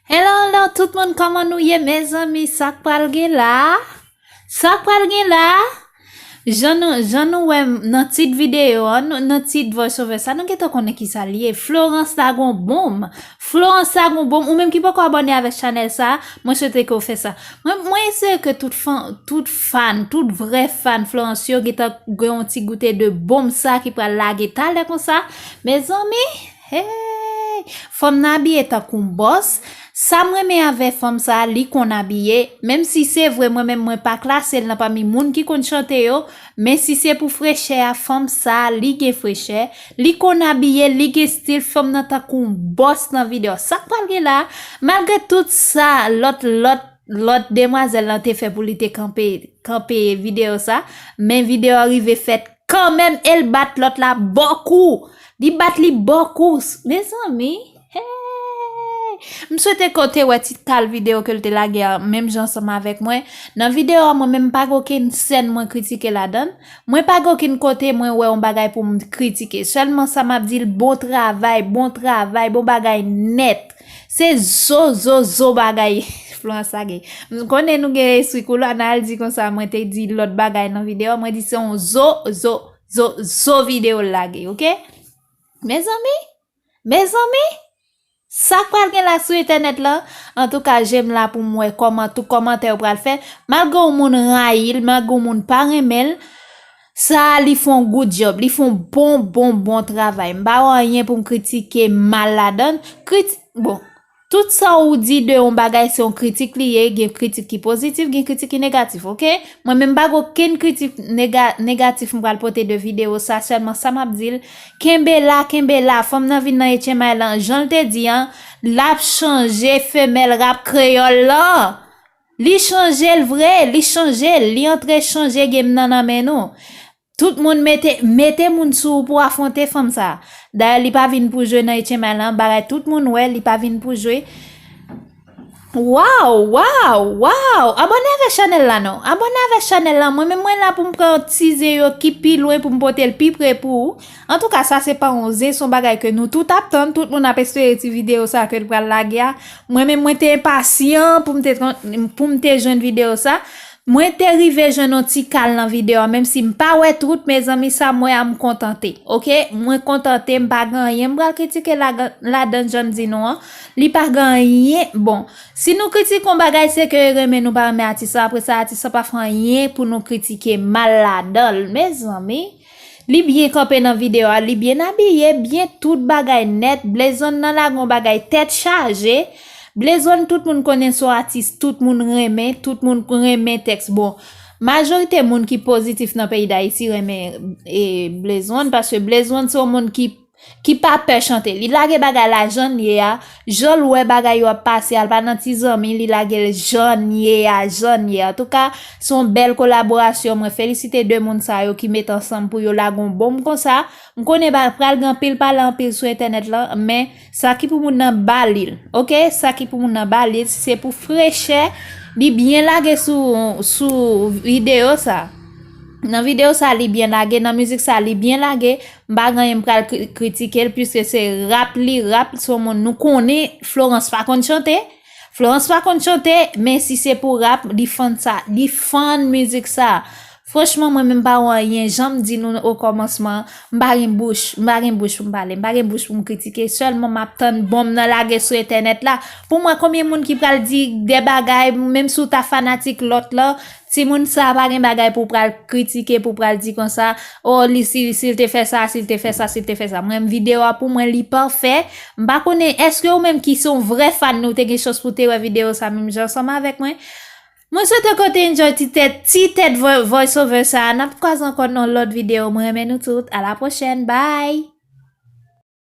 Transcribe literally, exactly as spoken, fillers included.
Hello, hello, tout moun, kòman nou ye, mezanmi? Sa k pral gen la? Sa k pral gen la? Jan nou, jan nou wè m nan tit videyo an, nou, nan tit voice over sa, nou gentan konnen ki sa l ye. Florence la gon bonm. Florence la gon bonm. Ou menm ki poko abòne avèk chanèl sa, mwen swete ke w fè sa. Mwen, mwen eseye ke tout fan, tout fan, tout vrè fan Florence yo gentan gen yon ti goute de bonm sa ki pral lage talè konsa. Mezanmi, hey! Fanm nan abiye tankou yon bòs. Sa m renmen avè fanm sa, li konn abiye. Menm si se vre, mwen menm, mwen pa klase l nan pami moun ki konn chante yo. Men si se pou frechè a, fanm sa, li gen frechè. Li konn abiye, li gen stil. Fanm nan tankou yon bòs nan videyo. Sa k pral gen la? Malgre tout sa, lòt, lòt, lòt demwazèl lan te fè pou li te kanpe, kanpe videyo sa. Men videyo a rive fèt kanmenm e l bat lòt la bòkou. Li bat li bòkou. Mezanmi, hey! M swete ke w te wè ti kal videyo ke l te lage a, menm jan ansanm avèk mwen. Nan videyo a, mwen menm m pa gen okenn sèn mwen kritike ladan l. Mwen pa gen okenn kote mwen wè yon bagay pou m kritike. Sèlman sa m ap di l, bon travay, bon travay, bon bagay nèt. Se zo, zo, zo bagay Florence la gen. M konnen nou gen espri koulwa, n al di konsa, mwen te di lòt bagay nan videyo, mwen di se yon zo, zo, zo, zo videyo l lage, oke? Mezanmi, mezanmi, sa k pral gen la sou entènèt lan? Antouka, je m la pou m wè kòman tout kòmantè yo pral fè. Malgre yon moun rayi l, malgre yon moun pa renmen l, sa a, li fè yon good job, li fè yon bon, bon, bon travay. M pa wè anyen pou m kritike mal ladan l. Kriti-, bon, tout sa ou di de yon bagay, se yon kritik li ye, gen kritik ki pozitif, gen kritik ki negatif, oke? Mwen menm, m pa gen okenn kritik nega-, negatif m pral pote de videyo sa, sèlman sa m ap di l, kenbe la, kenbe la, fanm nan vin nan H M I lan, jan l te di an, l ap chanje femèl rap kreyòl lan. Li chanje l vre, li chanje l, li antre chanje game nan nan men nou. Tout moun mete, mete moun sou ou pou afwonte fanm sa. Dayè, li pa vin pou jwe nan H M I lan, bagay tout moun wè, li pa vin pou jwe. Waw, waw, waw! Abòne avèk chanèl la non. Abòne avèk chanèl la. Mwen menm mwen la pou m pran ti zen yo ki pi lwen pou m pote l pi pre pou ou. Antouka, sa se pa yon zen, se yon bagay ke nou tout ap tann. Tout moun ap espere ti videyo sa ke l pral lage a. Mwen menm mwen te enpasyan pou m te, pou m te jwenn videyo sa. Mwen te rive jwenn yon ti kal nan videyo a, menm si m pa wè tout, mezanmi, sa m wè a m kontante, oke? Mwen kontante, m pa gen anyen m pral kritike ladan, ladan jan m di nou an. Li pa gen anyen, bon, si nou kritike yon bagay, se ke renmen nou pa renmen atis la, apre sa, atis la pa fè anyen pou nou kritike mal ladan l, mezanmi. Li byen kanpe nan videyo a, li byen abiye, byen tout bagay nèt. Blezonn nan lage yon bagay tèt chaje. Blezonn tout moun konnen se yon atis, tout moun renmen, tout moun renmen tèks. Bon, majorite moun ki pozitif nan peyi Dayiti renmen, e, Blezonn, paske Blezonn se yon moun ki, ki pa pè chante. Li lage bagay la jan l ye a, jan l wè bagay yo ap pase a, l pa nan ti zanmi, li lage l jan l ye a, jan l ye a. Antouka, se yon bèl kolaborasyon. Mwen felisite de moun sa yo ki met ansanm pou yo lage yon bonm konsa. M konnen ba, pral gen anpil pale anpil sou entènèt lan, men sa ki pou moun nan ba li l, oke? Sa ki pou moun nan ba li l, si se pou frechè, li byen lage sou, sou videyo sa. Nan videyo sa, li byen lage, nan mizik sa, li byen lage. M pa gen anyen m pral kri-, kritike l, piske se rap li rap, se yon moun nou konnen, Florence pa konn chante. Florence pa konn chante, men si se pou rap, li fann sa, li fann mizik sa. Franchman, mwen menm pa wè anyen, jan m di nou okòmansman, m pa gen bouch, m pa gen bouch pou m pale, m pa gen bouch pou m kritike, sèlman m ap tann bonm nan lage sou entènèt la. Pou m wè konbyen moun ki pral di de bagay, menm si w ta fanatik lòt la, timoun sa pa gen bagay pou w pral kritike, pou w pral di konsa, o, li, si, si l te fè sa, si l te fè sa, si l te fè sa. Mwen, videyo a pou mwen, li pafè. M pa konnen, èske ou menm ki se yon vrè fan, ou te gen chans pou te wè videyo sa menm jan ansanm avèk mwen? Mwen swete ke w te enjoy ti tèt, ti tèt vo-, voice over sa. N ap kwaze ankò nan lòt videyo. Mwen renmen nou tout. A la pwochèn. Bye!